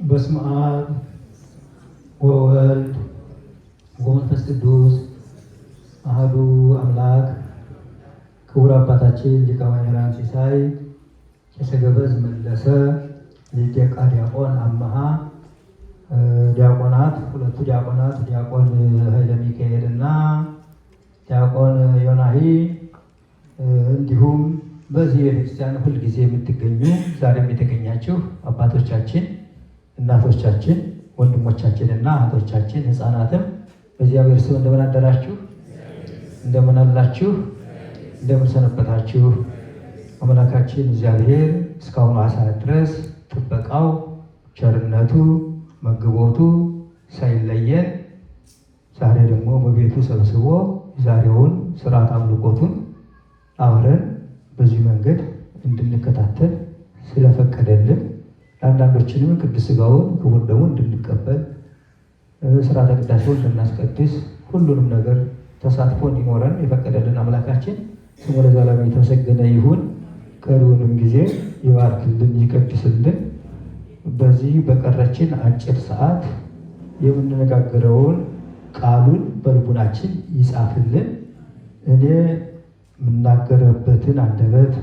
በስመ አብ ወወልድ ወመንፈስ ቅዱስ አሐዱ አምላክ። ክቡር አባታችን ሊቀ መምህራን ሲሳይ ቄሰ ገበዝ መለሰ፣ ሊቀ ዲያቆን አመሃ፣ ዲያቆናት፣ ሁለቱ ዲያቆናት ዲያቆን ኃይለ ሚካኤል እና ዲያቆን ዮናሂ፣ እንዲሁም በዚህ ቤተክርስቲያን ሁልጊዜ የምትገኙ ዛሬም የተገኛችሁ አባቶቻችን፣ እናቶቻችን፣ ወንድሞቻችን እና እህቶቻችን፣ ሕፃናትም በእግዚአብሔር ስም እንደምን አደራችሁ? እንደምን አላችሁ? እንደምን ሰነበታችሁ? አምላካችን እግዚአብሔር እስካሁኑ ሰዓት ድረስ ጥበቃው፣ ቸርነቱ፣ መግቦቱ ሳይለየን ዛሬ ደግሞ በቤቱ ሰብስቦ ዛሬውን ስርዓት አምልኮቱን አብረን በዚህ መንገድ እንድንከታተል ስለፈቀደልን፣ ለአንዳንዶችንም ቅዱስ ሥጋውን ክቡር ደሙን እንድንቀበል፣ ስርዓተ ቅዳሴውን እንድናስቀድስ፣ ሁሉንም ነገር ተሳትፎ እንዲኖረን የፈቀደልን አምላካችን ስሙ ለዘላለም የተመሰገነ ይሁን። ቀሪውንም ጊዜ ይባርክልን፣ ይቀድስልን። በዚህ በቀረችን አጭር ሰዓት የምንነጋገረውን ቃሉን በልቡናችን ይጻፍልን። እኔ የምናገርበትን አንደበት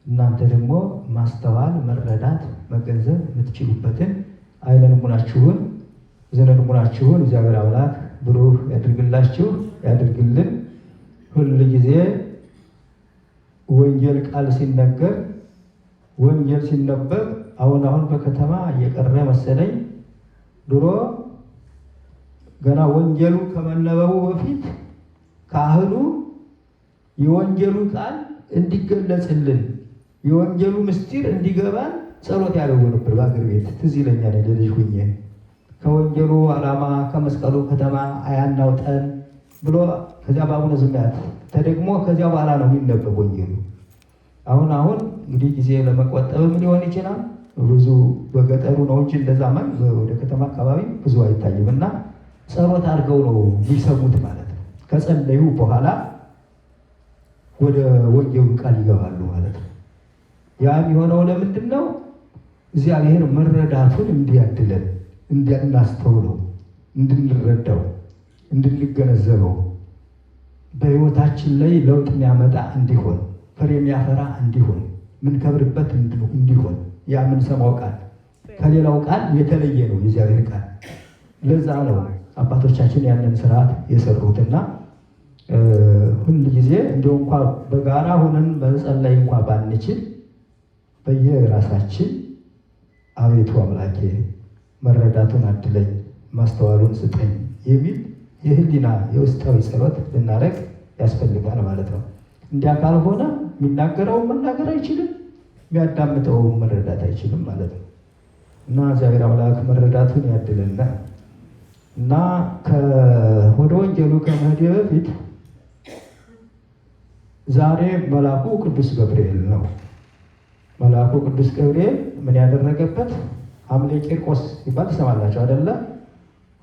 እናንተ ደግሞ ማስተዋል፣ መረዳት፣ መገንዘብ የምትችሉበትን ዓይነ ልቡናችሁን፣ እዝነ ልቡናችሁን እግዚአብሔር አምላክ ብሩህ ያድርግላችሁ፣ ያድርግልን። ሁል ጊዜ ወንጌል ቃል ሲነገር፣ ወንጌል ሲነበብ፣ አሁን አሁን በከተማ እየቀረ መሰለኝ። ድሮ ገና ወንጌሉ ከመነበቡ በፊት ካህኑ የወንጌሉ ቃል እንዲገለጽልን፣ የወንጌሉ ምስጢር እንዲገባን ጸሎት ያደርጉ ነበር። በአገር ቤት ትዝ ይለኛል ልጅ ሁኜ፣ ከወንጌሉ ዓላማ ከመስቀሉ ከተማ አያናውጠን ብሎ ከዚያ በአቡነ ዘበሰማያት ተደግሞ ከዚያ በኋላ ነው የሚነበብ ወንጌሉ። አሁን አሁን እንግዲህ ጊዜ ለመቆጠብም ሊሆን ይችላል። ብዙ በገጠሩ ነው እንጂ እንደዛ ወደ ከተማ አካባቢ ብዙ አይታይም። እና ጸሎት አድርገው ነው የሚሰሙት ማለት ነው። ከጸለዩ በኋላ ወደ ወንጌሉ ቃል ይገባሉ ማለት ነው። ያ የሚሆነው ለምንድን ነው? እግዚአብሔር መረዳቱን እንዲያድለን፣ እንድናስተውለው፣ እንድንረዳው፣ እንድንገነዘበው፣ በሕይወታችን ላይ ለውጥ የሚያመጣ እንዲሆን፣ ፍሬ የሚያፈራ እንዲሆን፣ የምንከብርበት እንዲሆን። ያ የምንሰማው ቃል ከሌላው ቃል የተለየ ነው፣ የእግዚአብሔር ቃል። ለዛ ነው አባቶቻችን ያንን ስርዓት የሰሩትና ሁል ጊዜ እንዲሁ እንኳ በጋራ ሁነን መጸለይ እንኳ ባንችል በየራሳችን አቤቱ አምላኬ መረዳቱን አድለኝ፣ ማስተዋሉን ስጠኝ የሚል የህሊና የውስጣዊ ጸሎት ልናደርግ ያስፈልጋል ማለት ነው። እንዲያ ካልሆነ የሚናገረውን መናገር አይችልም፣ የሚያዳምጠውን መረዳት አይችልም ማለት ነው። እና እግዚአብሔር አምላክ መረዳቱን ያድልና እና ወደ ወንጌሉ ከመሄዴ በፊት ዛሬ መልአኩ ቅዱስ ገብርኤል ነው። መልአኩ ቅዱስ ገብርኤል ምን ያደረገበት? ሐምሌ ቂርቆስ ሲባል ትሰማላችሁ አይደለ?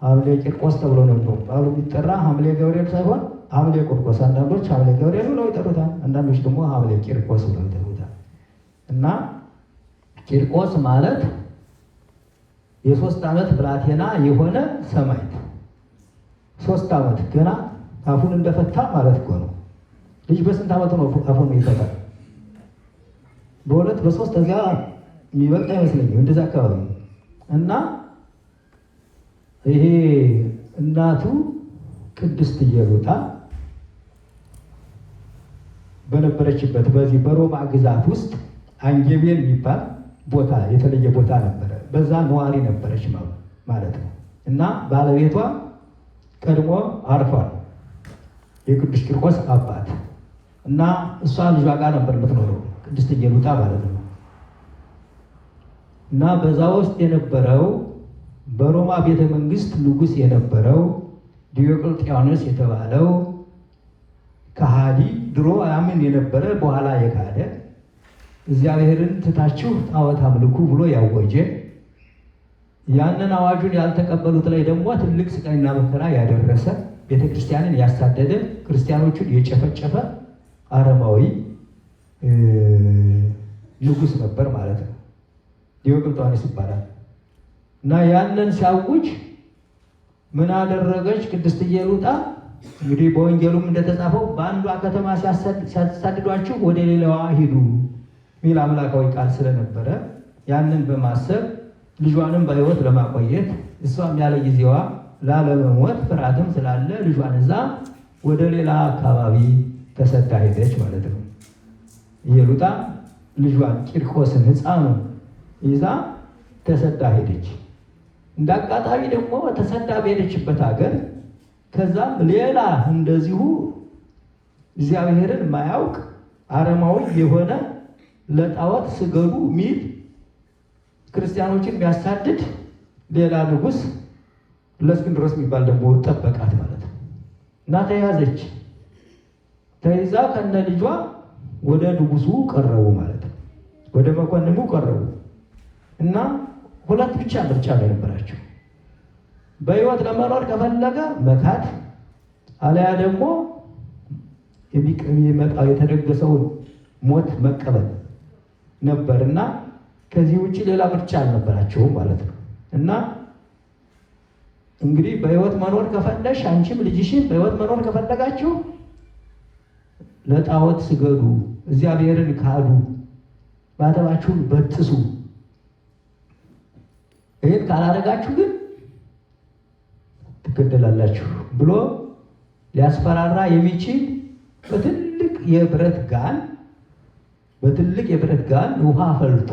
ሐምሌ ቂርቆስ ተብሎ ነው በዓሉ የሚጠራ። ሐምሌ ገብርኤል ሳይሆን ሐምሌ ቂርቆስ። አንዳንዶች ሐምሌ ገብርኤል ብለው ይጠሩታል፣ አንዳንዶች ደግሞ ሐምሌ ቂርቆስ ብለው ይጠሩታል። እና ቂርቆስ ማለት የ3 ዓመት ብላቴና የሆነ ሰማዕት፣ 3 ዓመት ገና አፉን እንደፈታ ማለት እኮ ነው። ልጅ በስንት ዓመቱ ነው አፉን ይፈታል? በሁለት በሶስት፣ እዚያ የሚበልጥ አይመስለኝም። እንደዛ አካባቢ። እና ይሄ እናቱ ቅድስት ኢየሉጣ በነበረችበት በዚህ በሮማ ግዛት ውስጥ አንጌቤን የሚባል ቦታ፣ የተለየ ቦታ ነበረ። በዛ ነዋሪ ነበረች ማለት ነው። እና ባለቤቷ ቀድሞ አርፏል፣ የቅዱስ ቂርቆስ አባት። እና እሷ ልጇ ጋር ነበር የምትኖረው፣ ቅድስት ኢየሉጣ ማለት ነው። እና በዛ ውስጥ የነበረው በሮማ ቤተ መንግስት ንጉስ የነበረው ዲዮቅልጥያኖስ የተባለው ከሃዲ፣ ድሮ አምን የነበረ በኋላ የካደ፣ እግዚአብሔርን ትታችሁ ጣዖት አምልኩ ብሎ ያወጀ፣ ያንን አዋጁን ያልተቀበሉት ላይ ደግሞ ትልቅ ስቃይና መከራ ያደረሰ፣ ቤተክርስቲያንን ያሳደደ፣ ክርስቲያኖቹን የጨፈጨፈ አረማዊ ንጉስ ነበር ማለት ነው። ዲዮቅልጥያኖስ ይባላል። እና ያንን ሲያውጅ ምን አደረገች ቅድስት ኢየሉጣ? እንግዲህ በወንጌሉም እንደተጻፈው በአንዷ ከተማ ሲያሳድዷችሁ ወደ ሌላዋ ሂዱ ሚል አምላካዊ ቃል ስለነበረ ያንን በማሰብ ልጇንም በሕይወት ለማቆየት እሷም ያለ ጊዜዋ ላለመሞት ፍርሃትም ስላለ ልጇን እዛ ወደ ሌላ አካባቢ ተሰዳ ሄደች ማለት ነው። ኢየሉጣ ልጇን ቂርቆስን ሕፃኑን ይዛ ተሰዳ ሄደች። እንደ አጋጣሚ ደግሞ ተሰዳ በሄደችበት ሀገር ከዛም ሌላ እንደዚሁ እግዚአብሔርን ማያውቅ አረማዊ የሆነ ለጣዖት ስገዱ ሚል ክርስቲያኖችን የሚያሳድድ ሌላ ንጉሥ ለእስክንድሮስ የሚባል ደግሞ ጠበቃት ማለት ነው። እና ተያዘች። ተይዛ ከነ ልጇ ወደ ንጉሱ ቀረቡ ማለት ነው። ወደ መኮንኑ ቀረቡ እና ሁለት ብቻ ምርጫ ነው የነበራቸው። በሕይወት ለመኖር ከፈለገ መካድ፣ አለያ ደግሞ የሚመጣው የተደገሰውን ሞት መቀበል ነበር እና ከዚህ ውጭ ሌላ ምርጫ አልነበራቸውም ማለት ነው። እና እንግዲህ በሕይወት መኖር ከፈለሽ አንቺም ልጅሽን በሕይወት መኖር ከፈለጋችሁ ለጣዖት ስገዱ፣ እግዚአብሔርን ካዱ፣ ማተባችሁን በጥሱ። ይህን ካላደረጋችሁ ግን ትገደላላችሁ ብሎ ሊያስፈራራ የሚችል በትልቅ የብረት ጋን በትልቅ የብረት ጋን ውሃ ፈልቶ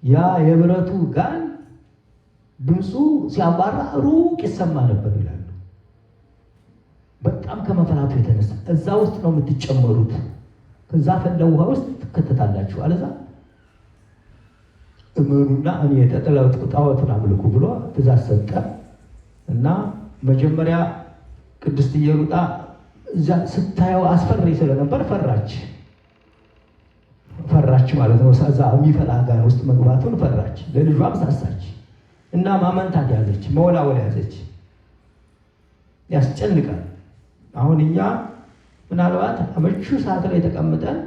ያ የብረቱ ጋን ድምፁ ሲያባራ ሩቅ ይሰማ ነበር ይላሉ። በጣም ከመፍራቱ የተነሳ እዛ ውስጥ ነው የምትጨመሩት፣ ከዛ ፈላ ውሃ ውስጥ ትከተታላችሁ፣ አለዛ እመኑና እኔ የተጠለው ጣዖትን አምልኩ ብሎ ትእዛዝ ሰጠ። እና መጀመሪያ ቅድስት ኢየሉጣ እዛ ስታየው አስፈሪ ስለነበር ፈራች ፈራች ማለት ነው። እዛ የሚፈላ ጋን ውስጥ መግባቱን ፈራች። ለልጇም ሳሳች እና ማመንታት ያዘች፣ መወላወል ያዘች። ያስጨንቃል። አሁን እኛ ምናልባት አመቹ ሰዓት ላይ ተቀምጠን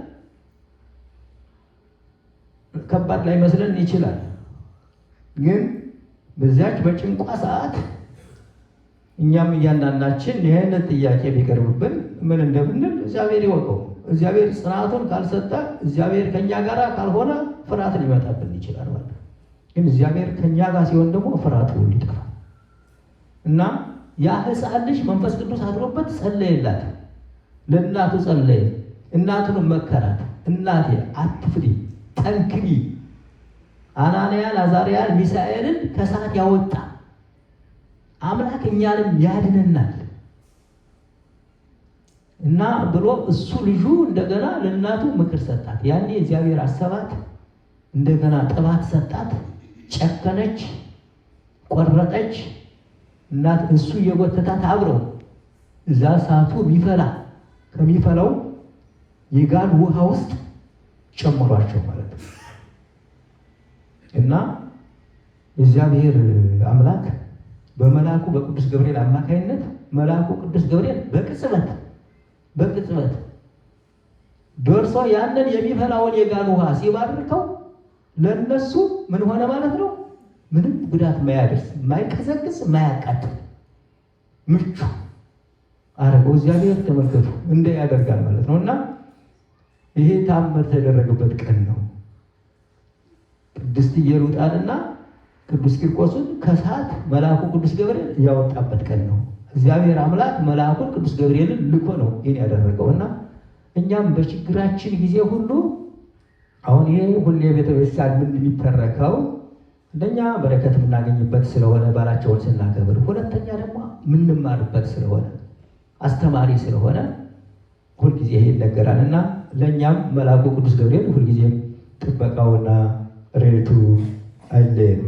ከባድ ላይመስለን ይችላል። ግን በዚያች በጭንቋ ሰዓት እኛም እያንዳንዳችን ይህን ጥያቄ ቢቀርብብን ምን እንደምንል እግዚአብሔር ይወቀው። እግዚአብሔር ጽናቱን ካልሰጠ፣ እግዚአብሔር ከኛ ጋር ካልሆነ ፍርሃት ሊመጣብን ይችላል ማለት ነው። ግን እግዚአብሔር ከኛ ጋር ሲሆን ደግሞ ፍርሃቱ ሁሉ ይጠፋል። እና ያ ሕፃን ልጅ መንፈስ ቅዱስ አድሮበት ጸለየላት፣ ለእናቱ ጸለየ። እናቱንም መከራት። እናቴ አትፍሪ፣ ጠንክሪ፣ አናንያን አዛርያን ሚሳኤልን ከእሳት ያወጣ አምላክ እኛንም ያድነናል እና ብሎ እሱ ልጁ እንደገና ለእናቱ ምክር ሰጣት። ያኔ እግዚአብሔር አሰባት፣ እንደገና ጥባት ሰጣት። ጨከነች፣ ቆረጠች። እናት እሱ እየጎተታት አብረው እዛ እሳቱ የሚፈላ ከሚፈላው የጋን ውሃ ውስጥ ጨምሯቸው ማለት ነው። እና እግዚአብሔር አምላክ በመልአኩ በቅዱስ ገብርኤል አማካይነት መልአኩ ቅዱስ ገብርኤል በቅጽበት ደርሶ ያንን የሚፈላውን የጋን ውሃ ሲባርከው ለነሱ ምን ሆነ ማለት ነው? ምንም ጉዳት ማያደርስ፣ ማይቀዘቅዝ፣ ማያቃጥል ምቹ አረገው። እግዚአብሔር ተመልከቱ እንደ ያደርጋል ማለት ነው። እና ይሄ ታምር ተደረገበት ቀን ነው። ቅድስት ኢየሉጣንና ቅዱስ ቂርቆስን ከእሳት መልአኩ ቅዱስ ገብርኤል ያወጣበት ቀን ነው። እግዚአብሔር አምላክ መልአኩን ቅዱስ ገብርኤልን ልኮ ነው ይህን ያደረገው። እና እኛም በችግራችን ጊዜ ሁሉ አሁን ይሄ ሁሌ ቤተክርስቲያን ምን የሚተረከው አንደኛ በረከት የምናገኝበት ስለሆነ በዓላቸውን ስናከብር፣ ሁለተኛ ደግሞ የምንማርበት ስለሆነ አስተማሪ ስለሆነ ሁልጊዜ ይሄ ይነገራል። እና ለእኛም መልአኩ ቅዱስ ገብርኤል ሁልጊዜም ጥበቃውና ረድኤቱ አይለየን።